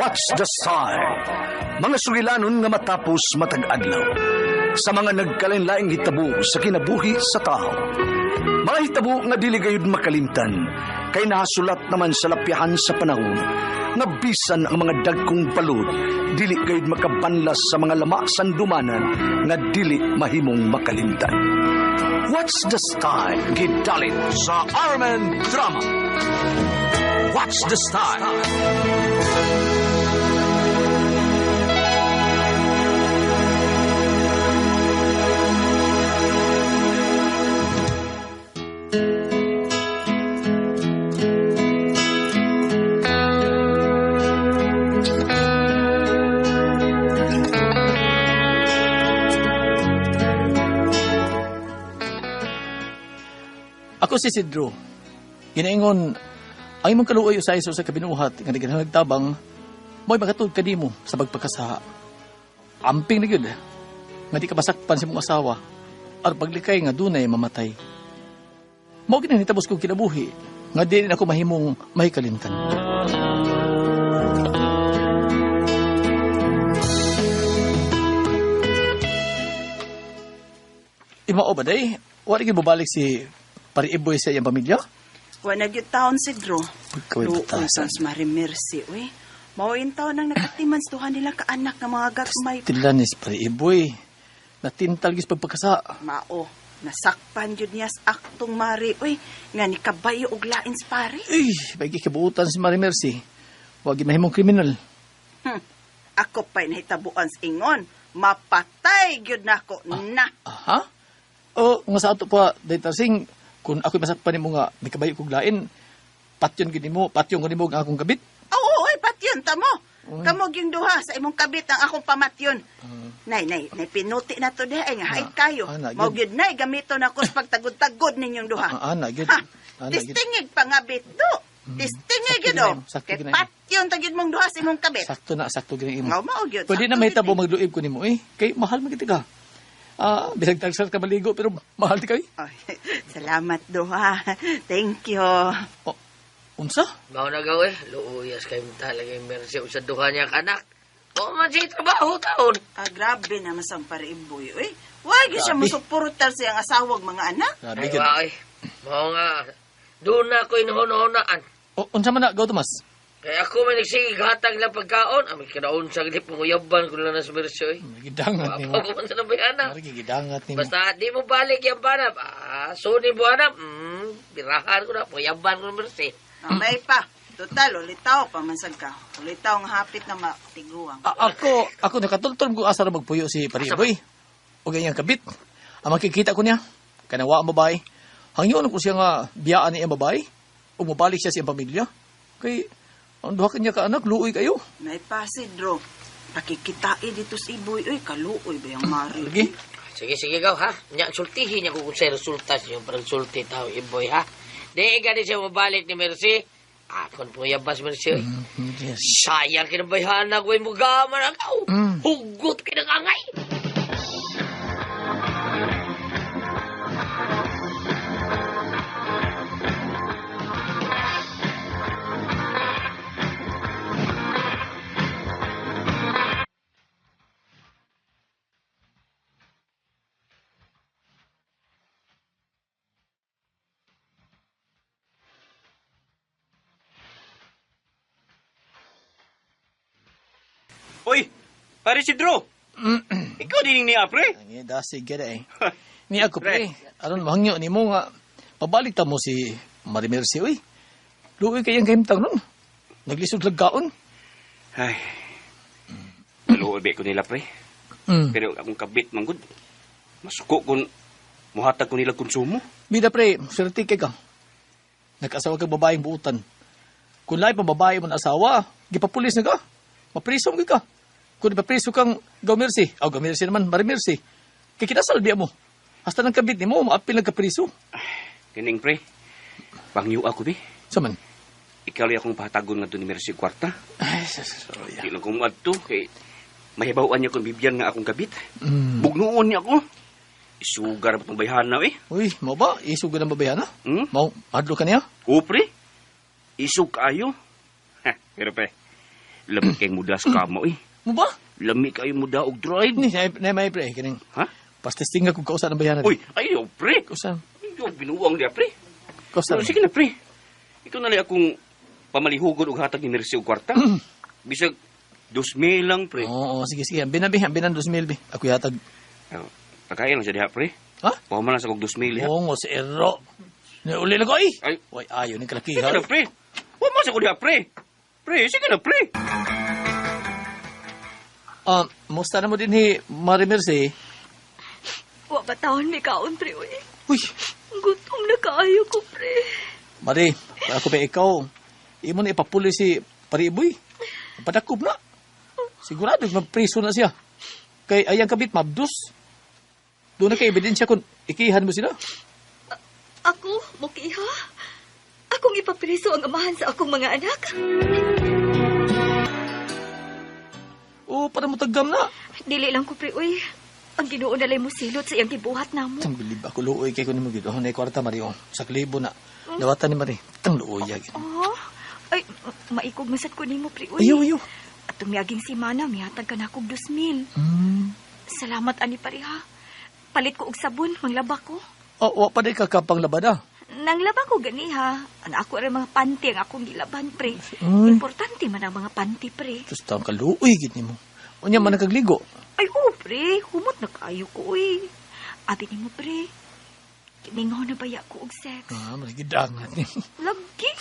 What's the Style? Mga sugilanon nga matapos matag adlaw sa mga nagkalain-laing hitabo sa kinabuhi sa tao. Mga hitabo nga dili gayud makalimtan kay nahasulat naman sa lapyahan sa panahon nga bisan ang mga dagkong balod dili gayud makabanlas sa mga lama sandumanan nga dili mahimong makalimtan. What's the Style? Gidalit sa Armen Drama. What's the Style? Ako si Sidro. Ginaingon, ang imong kaluoy usay sa kabinuhat nga naghanag tabang, mo'y makatulog kanimo sa pagpakasaha. Amping na gyud, nga di ka masakpan sa imong asawa, aron paglikay nga dunay mamatay. Mao gini nitabos kong kinabuhi, nga di rin ako mahimong mahikalimtan. Imao ba day? Wala gyud mobalik si Pariiboy sa iyang pamilya? Wa na gyud taon si Drew. Pagkaway Luoy batasan. sa Mari Mercy, uy. Mao in taon ang nakatiman sa duha nila kaanak nga mga gagmay. Tilanis Pariiboy. Natintal gis pagpakasa. Mao, nasakpan gyud niya sa aktong mari, uy, nga ni kabayo og lain sa pare. Uy, may gikibuutan si Mari Mercy. Wag gyud mahimong kriminal. Ako pa'y nahitabuan sa ingon. Mapatay gyud nako na. Aha? O, nga sa ato pa, Daytarsing, kung ako'y masakpan nimo nga may kabayo kog lain, patyon gyud nimo, patyon ko nimo ang akong kabit. Oo, uy, patyon ta mo. Uy. Kamo gyung duha sa imong kabit ang akong pamatyon. Nay, nay, nay pinuti na to diha ay nga hait kayo. Ah, na, Mao gyud. gyud nay gamito na ko sa pagtagod-tagod ninyong duha. Ah, na gyud. Ha, Ah, na gyud. tistingig pa nga bito. Tistingig Sakto gyud oh. gyud na, sakto Kay gyud na. patyon ta gyud mong duha sa imong kabit. Sakto na, sakto gyud ang imo. Mao mao gyud. Pwede sakto na may gyud tabo eh. magluib ko nimo eh. Kay mahal man kita ka. Ah, bisag tagsar ka maligo pero mahal ti kay. Ay, salamat duha. Thank you. Oh, unsa? Mao na gaw eh. Luuyas kayo talaga yung Mercy sa duha niya kanak. O man siya trabaho taon. Ah, grabe naman sa pariiboy. Uy, why gyud siya Grabe. musuportar sa iyang asawag mga anak? Grabe Ay, gyud. wa, ay. Mao nga. Doon na ako inuhon-honaan. O, unsa man na gaw Tomas? Kaya ako may nagsigig hatag lang pagkaon. Amay kinaon sa gilip mong uyaban ko lang na sa Mercy eh. Gidangat nimo. Wapo ko man sa nabayana. Mari gidangat nimo. Basta di mo balik yung banap. Ah, suni mo hanap. Birahan ko na. Puyaban ko na Mercy. May pa. Total, ulitaw pa man sad ka. Ulitaw nga hapit na matiguang. Ako nakatultol ko asa ra magpuyo si Pariboy. O ganyang kabit. Ang makikita ko niya, kanawa ang babae. Hangyon ko siya nga biyaan niya ang babae. O mabalik siya sa iyang pamilya. Kay, ang duha kanya ka anak, luoy kayo. May pa si Dro. Pakikitai dito si Iboy. Uy, kaluoy ba yung mari? Lagi. Sige, sige gaw, ha? Nya, sultihin niya kung sa resulta siya parang sulti tao, iboy, ha? Di, gani siya mabalik ni Mercy. Akon po yabas, Mercy. oy. Yes. Sayang kinabayhan na ko yung mugaman ako. Hugot kinangangay. Uy, pare si Drew. Ikaw din niya, pre. Ang dasig gada eh. Ni ako pre, aron mahangyo nimo nga pabalik ta mo si Marie Mercy oy. Luoy kay ang kahimtang nun. Naglisod lang kaon. Ay. Naluoy ko nila, pre. Pero akong kabit, manggod. Masuko kung muhatag ko nila konsumo. Bida pre, swerte kay ka. Nag-asawa kag babaeng buutan. Kung lahi pa babae mo na asawa, gipapulis na ka. Mapriso mo ka. Kung ipapriso kang Gaw Mercy, aw Gaw Mercy naman, Marie Mercy. Kay kinasal biya mo. Hasta nang kabit nimo, maapil nagkapriso. Kining, pre. Pangyo ako, be. Saman? Ikaw lang akong pahatagon nga doon ni Mercy kwarta. Ay, sorry. Di lang kong muadto, kay mahibawan niya kung bibyan nga akong kabit. Bugnoon niya ako. Isugar pa itong bayhana, eh. Uy, mo ba? Isug ka ng babayana? Hmm? Mau, madlo ka niya? O, pre. Isug kaayo. Ha, pero, pre. Lami kay muda sa kama, eh. Mo ba? Lami kayo muda og drive. Ni, na may pre, kining. Ha? Pastesting nga kung kausa ng bayaran. Uy, ayaw, pre. Kausa. Ayaw, binuwang niya, pre. Kausa. Pero sige na, pre. Ikaw na lang akong pamalihugon og hatag ni Mercy og kwarta. Bisag, 2,000 lang, pre. Oo, sige, sige. Ambin na, bi. Ambin ang 2,000, bi. Ako yatag. Pagkaya lang siya diha, pre. Ha? Pahuman lang sa kog 2,000, diha. Oo, si Ero. Uli na ko, eh. Ay. Uy, ayaw ni kalaki, Sige ha? na, pre. Huwag sa ko diha, pre. Pre, sige na, pre. Musta na mo din, hi, Marie Mercy? Wa ba taon may kaon, pre, uy. Uy, Gutom na kaayo ko, pre. Mari, ako pa ikaw. Imo na ipapuli si Pariboy. Padakop na. Sigurado, magpreso na siya. Kay ayang kabit, mabdus. Doon na kay ebidensya kung ikihan mo sila. Ako, mukiha. Akong ipapreso ang amahan sa akong mga anak. Oo, para mo tagam na. Dili lang ko, pre, uy. Ang Ginoo nalay mo silot sa iyang gibuhat namo. Tang bilib ako, luoy kay ko ni mo gid. Oh, na kwarta, Mari. Oh, sa klibo na. Dawatan ni Mari. Tang luoy ya. Gid. Oh, ay, maikog masad ko nimo, pre, uy. Ayaw, ayaw. At tumiaging si Mana, mihatag ka na akong 2,000. Salamat, ani pareha. Palit ko og sabon, manglaba ko. Oh, wa pa di ka kapang labada. Nanglaba ko gani ha. Ang ako rin mga panty ang akong gilaban, pre. Ay. Importante man ang mga panty, pre. Tapos tang kaluoy gid nimo. Unya man nakagligo. Ay, oo, pre. Humot na kayo ko, uy. Abi nimo, pre. Kimingaw na baya ko og sex. Ah, mari gidangat nimo. Lagi.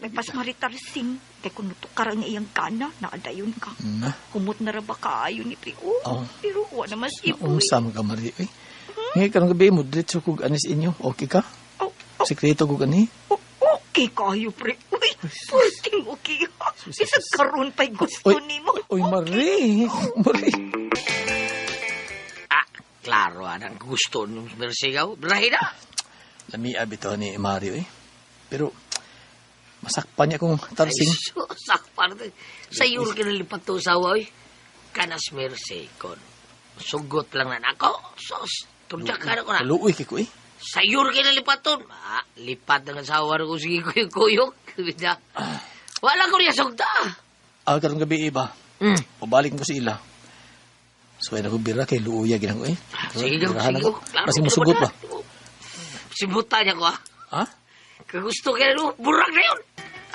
Nagpas maritarsing. Kay kung nutukar ang iyang gana, naadayon ka. Na. Humot na ra ba kaayo ni pre? Oh, Oh. pero wa na mas iboy. Naunsa man ka, Mari. Uy. Ngay karong gabi mo diretso kog anis inyo. Okay ka? Oh, oh, Sekreto kog ani. oh, okay kayo, pre. Uy, purting okay ha. Bisag karon pa'y gusto Uy, nimo. Uy, Mari. Mari. Ah, klaro, anang gusto nung Mercy gaw. Birahe na. Lamia bitaw ni Mario eh. Pero masakpan niya kung tarsing. Ay, sakpan. Sa iyo kinalipat to usawa, oy. Kanas Mercy, kon. Sugot lang na nako. Sos, tudyak ka na ko na. Kaluoy kay ko eh. Sa iyo kinalipat to. Ah, lipat ng asawa ko. Sige, kuyok-kuyok. Bida. Wala ko niya sugta. Ah, karong gabi iba. Mm. Pabalik ko sa ila. So ay ko bira kay luoya ginang ko eh. Sige, go, Birahan sige. ako. Klaro, Kasi musugot ba? Sibutan niya ko, ah. Ha? Kagusto kaya no, burag na yun.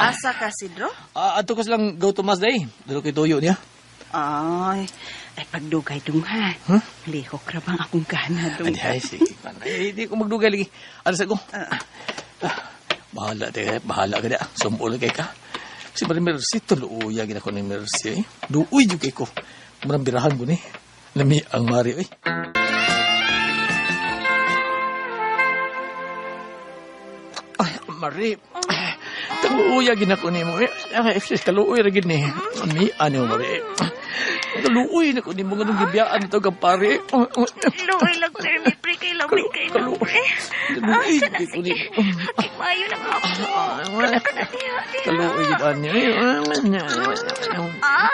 Asa ka, Sidro? Ah, adto ko silang go to mas day. Dalo kay Toyo niya. Ay, ay pagdugay dung ha. Huh? Lihok ra bang akong gana dung. Ay, ay, sige. Man. Ay, di ko magdugay lagi. Ano sa ko? Ah. Bahala tayo, bahala ka na. Sumul kay ka. Si Marie Mercy, tuluya gina ko ni Mercy. Eh. Duoy jud kay ko. Murang birahan ko ni. Lami ang Mari, oy. Ay, Mari. Kaluoy gina ko nimo. Eh. Ay, kaluoy ra gid ni. Ami ano Mari. Kaluoy na ko nimo nganong gibiyaan to kang pare. Luoy lang, pre. Pre, kay lami kay Kaluoy. pre. Kaluoy Ah, gid ko nimo. Kay maayo na nga ako. Kana kana diha, diha. Kaluoy gid ani. Ah.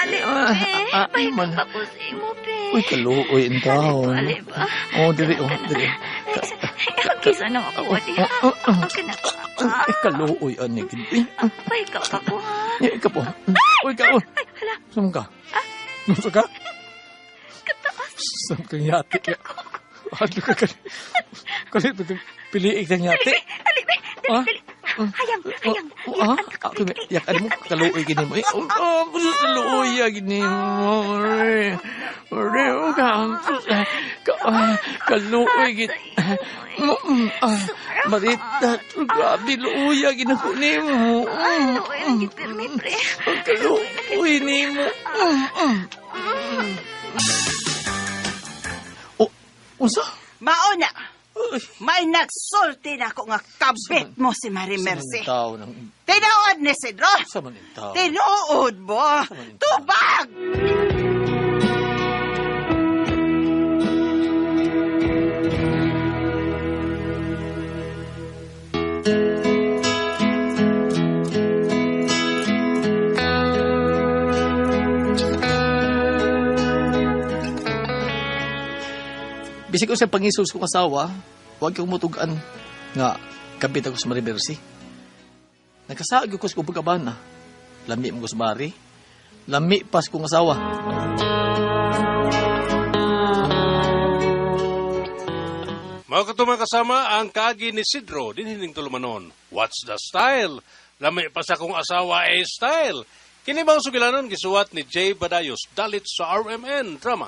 Ali, pre. Ah, May man. pa ko sa imo, pre. Uy, kaluoy in taon. Ali ba? Oh, diri, oh, diri. Kisa na ako, diha. Oh, oh, oh. Ang kana ko. Ay, kaluoy ani gid. Eh, Ay, ka pa ko, ha? eh, ka po. Uy, ka, oh. Ay, hala. Saan ka? Nasa ka? Kataas. Saan kang yati? Ano ka kani? Kani ito piliik kang yati? Ali, be. Dali, Ah? dali. Hayang, hayang. Ah, yak ano mo kaluoy gini mo. Eh, oh, oh, kaluoy ya gini mo. Ore, ore, oh, ka, kaluoy gini. Marita, grabe luoy ya gini ko nimo. Luoy ang gipirmi, pre. Kaluoy nimo. Oh, unsa? Mao na. Ay, May nagsulti na ako nga kabit mo si Marie Mercy. Sa man tao ng Tinuod ni Sidro. sa man tao. Tinuod mo. Tubag! Bisag ko sa pangisos kong asawa, huwag kong mutugan nga kabit ako sa Marie Mercy. Nagkasaag ko sa pagkabana. Lami mo ko sa bari. Lami pas kong asawa. Mga katumang kasama, ang kaagi ni Sidro, dinhining tulumanon. What's the style? Lami pa sa kong asawa ay style. Kini bang sugilanon gisuwat ni Jay Badayos, dalit sa RMN Drama.